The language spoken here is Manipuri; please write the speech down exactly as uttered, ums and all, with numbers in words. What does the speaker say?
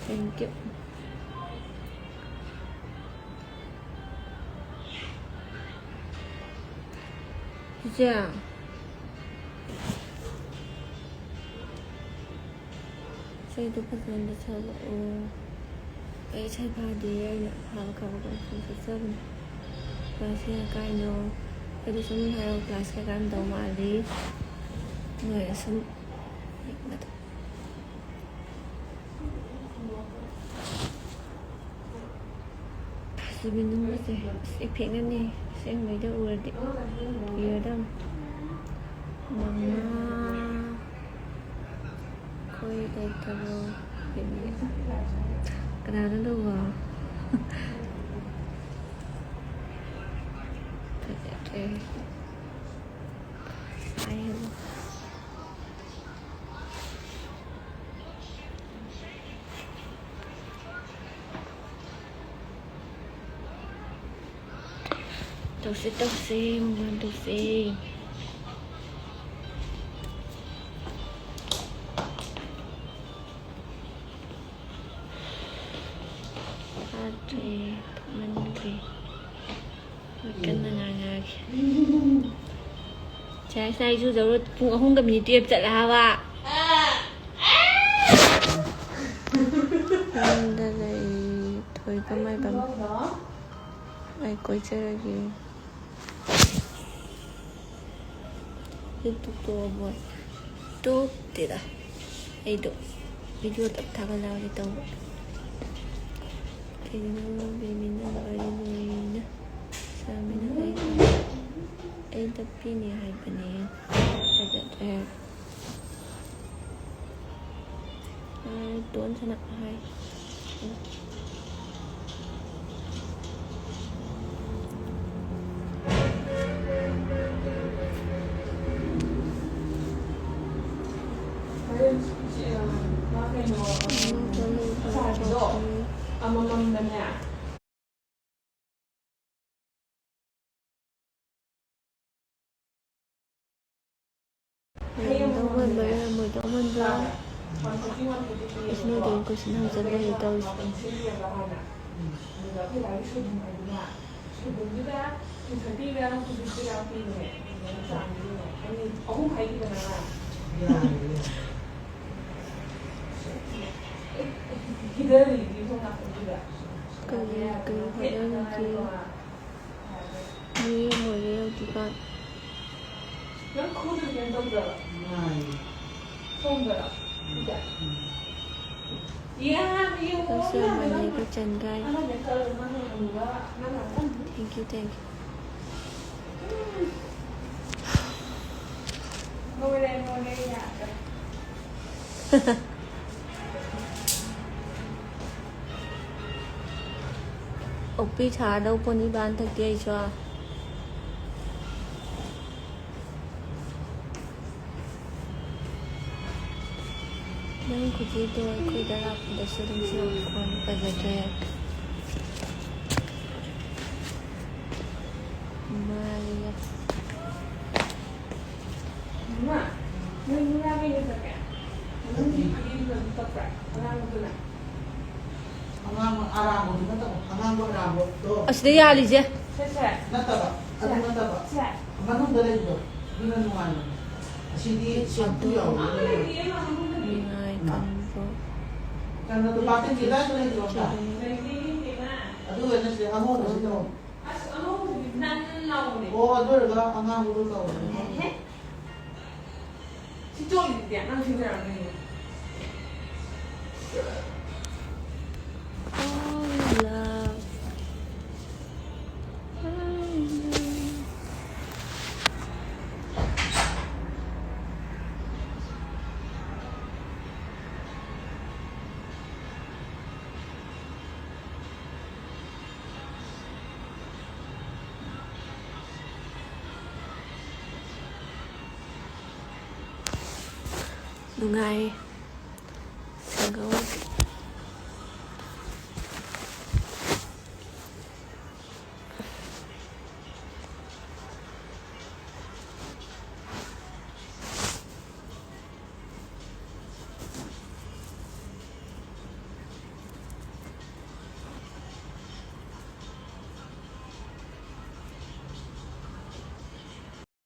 Thank you. ꯏꯆꯦ, ꯏꯁꯩꯗꯣ ꯐꯖꯅ ꯁꯛꯂꯛꯑꯣ꯫ ꯑꯩ ꯏꯁꯩ ꯐꯥꯗꯤꯌꯦ, ꯑꯩꯅ ꯐꯥꯕ ꯈꯔ ꯈꯔ ꯁꯨꯝ ꯁꯛꯆꯕꯅꯦ꯫ ꯀ꯭ꯂꯥꯁ ꯀꯌꯥ ꯀꯥꯏꯅꯣ? ꯑꯩꯗꯤ ꯁꯨꯝ ꯍꯥꯏꯔꯣ, ꯀ꯭ꯂꯥꯁ ꯀꯌꯥ ꯀꯥꯏꯅꯣ ꯇꯧ ꯃꯥꯜꯂꯤ꯫ ꯅꯣꯏ ꯑꯁꯨꯝ ꯌꯦꯡꯕꯗ꯫ ꯁꯨꯕꯤꯅꯨꯒꯁꯦ ꯑꯁ ꯏꯐꯦꯛꯅꯅꯤ, ꯑꯁꯦꯡꯕꯩꯗ ꯎꯔꯗꯤ ꯌꯦꯔꯗꯝ ꯃꯉꯥ꯫ ꯑꯩꯈꯣꯏ ꯂꯩꯇꯕ ꯌꯦꯡꯒꯦ꯫ ꯀꯅꯥꯅꯣ ꯑꯗꯨꯕꯣ? ꯐꯖꯗ꯭ꯔꯦ꯫ ꯍꯥꯏ ꯍꯜꯂꯣ꯫ ꯇꯧꯁꯦ, ꯇꯧꯁꯦ, ꯃꯨꯛꯕꯥꯡ ꯇꯧꯁꯦ꯫ ꯐꯥꯗ꯭ꯔꯦ, ꯊꯣꯛꯃꯟꯈ꯭ꯔꯦ꯫ ꯀꯟꯅ ꯉꯥꯡꯉꯛꯑꯒꯦ꯫ ꯁꯥꯏ, ꯁꯥꯏ, ꯏꯔꯨꯖꯧꯔꯣ꯫ ꯄꯨꯡ ꯑꯍꯨꯝꯒ ꯃꯤꯅꯤꯠ ꯇꯨꯌꯦꯜꯞ ꯆꯠꯂꯦ ꯍꯥꯏꯕ꯫ ꯌꯨꯝꯗ ꯂꯩ, ꯊꯣꯏꯕ ꯃꯥꯏꯕꯝ꯫ ꯑꯩ ꯀꯣꯏꯖꯔꯒꯦ꯫ ꯌꯨꯇꯨꯕ ꯇꯣꯛꯑꯕꯣ? ꯇꯣꯛꯇꯦꯗ꯫ ꯑꯩꯗꯣ ꯚꯤꯗꯤꯑꯣ ꯇꯞ ꯊꯥꯒꯠꯂꯛꯑꯒꯦ ꯇꯧꯕ꯫ ꯀꯩꯒꯤꯅꯣ ꯕꯦꯕꯤꯅ ꯋꯥꯔꯤ ꯂꯣꯏꯅ ꯁꯥꯃꯤꯅ ꯂꯩꯕ꯫ ꯑꯩ ꯇꯞꯄꯤꯅꯦ ꯍꯥꯏꯕꯅꯦ꯫ ꯐꯖꯗ꯭ꯔꯦ꯫ ꯇꯣꯟ ꯁꯅꯥ ꯍꯥꯏ꯫ ꯍꯣꯔꯦꯟ ꯁꯤ, ꯑ, ꯃꯥ ꯀꯩꯅꯣ, ꯎꯝ, ꯑꯆꯥꯔꯒꯤꯗꯣ ꯑꯃꯃꯝꯗꯅꯦ꯫ ꯌꯦꯡꯗꯧ ꯃꯥꯟꯕ ꯌꯥꯝ ꯇꯧꯃꯟꯕ꯭ꯔꯥ? ꯏꯁꯅꯣꯗ ꯀꯣꯏꯁꯟ ꯍꯪꯖꯜ ꯂꯩꯔꯦ ꯇꯧꯔꯤꯁꯦ꯫ ꯀꯔꯤ ꯀꯔꯤ ꯍꯣꯠꯅꯔꯤꯒꯦ? ꯃꯤꯔꯦꯝ ꯑꯣꯏꯔꯦ ꯍꯧꯖꯤꯛꯀꯥꯟ꯫ ꯅꯪ ꯈꯨꯗꯨ ꯀꯩꯅꯣ ꯇꯧꯗ꯭ꯔꯕ? ꯅꯥꯏ꯫ ꯁꯣꯝꯗꯔꯣ? ꯁꯤꯗ? ꯎꯝ꯫ ꯌꯥꯝ ꯌꯦꯡꯉꯣ, ꯅꯪꯁꯨ ꯌꯥꯝ ꯃꯥꯟꯅꯩ, ꯑꯩꯈꯣꯏ ꯆꯟꯒꯥꯏ꯫ ꯑꯃꯗ ꯀꯛꯑꯒ ꯅꯪꯅ ꯍꯪꯕ, ꯅꯪꯅ ꯑꯄꯥꯝꯕ꯫ Thank you, thank you. ꯎꯝ꯫ ꯂꯣꯏꯔꯦ, ꯂꯣꯏꯔꯦ, ꯌꯥꯗ꯭ꯔꯦ꯫ ꯑꯣꯛꯄꯤ ꯁꯥꯔꯗꯧ ꯄꯣꯠꯅꯤꯕ ꯍꯟꯗꯛꯇꯤ ꯑꯩꯁꯨ꯫ ꯅꯪ ꯈꯨꯖꯤꯗꯣ ꯑꯩꯈꯣꯏꯗ ꯂꯥꯛꯄꯗꯁꯨ ꯑꯗꯨꯝ ꯁꯤꯔꯝꯃꯨꯀꯣ, ꯐꯖꯗ꯭ꯔꯦ꯫ ꯃꯥꯜꯂꯤꯌꯦ꯫ ꯏꯃꯥ, ꯅꯣꯏ ꯅꯨꯔꯥ ꯀꯩꯅꯣ ꯆꯠꯀꯦ? ꯅꯪꯒꯤ ꯐꯤꯗꯨꯗ ꯑꯗꯨꯝ ꯆꯠꯄ꯭ꯔꯥ? ꯑꯉꯥꯡꯕꯗꯨꯅ? ꯑꯉꯥꯡꯕ ꯑꯔꯥꯡꯕꯗꯨ ꯅꯠꯇꯕ, ꯑꯉꯥꯡꯕ ꯑꯔꯥꯡꯕꯗꯣ꯫ ꯑꯁꯤꯗ ꯌꯥꯜꯂꯤꯁꯦ? ꯁꯦ, ꯁꯦ꯫ ꯅꯠꯇꯕ, ꯑꯗꯨ ꯁꯦ꯫ ꯅꯠꯇꯕ꯫ ꯁꯦ꯫ ꯃꯅꯨꯡꯗ ꯂꯩꯕꯗꯣ, ꯑꯗꯨꯅ ꯅꯨꯡꯉꯥꯏꯕꯅꯦ꯫ ꯑꯁꯤꯗꯤ ꯁꯦꯝꯄꯨ ꯌꯥꯎꯕꯅꯦ꯫ ꯅꯨꯡꯉꯥꯏ ꯀꯟꯕ꯭ꯔꯣ? ꯀꯩꯅꯣꯗꯣ, ꯕꯥꯇꯤꯟꯒꯤ ꯑꯗꯥꯏꯗ ꯂꯩꯇ꯭ꯔꯣ ꯑꯝꯇ? ꯂꯩꯇꯦ, ꯏꯕꯦꯝꯃ꯫ ꯑꯗꯨꯒ ꯅꯠꯇꯦ, ꯑꯉꯧꯕꯁꯤꯗ꯫ ꯑꯁ, ꯑꯉꯧꯕꯗꯤ ꯅꯟ ꯂꯥꯎꯕꯅꯦ꯫ ꯑꯣ, ꯑꯗꯨ ꯑꯣꯏꯔꯒ ꯑꯉꯥꯡꯕꯗꯣ ꯇꯧꯔꯣ꯫ ꯍꯦ꯫ ꯁꯤ ꯆꯣꯠꯂꯤꯗꯨꯗꯤ ꯅꯪ ꯁꯤꯖꯤꯟꯅꯔꯝꯗꯣꯏꯅꯦ꯫ Fall in love. ꯅꯨꯡꯉꯥꯏ꯫ ꯁꯪꯒꯧ꯫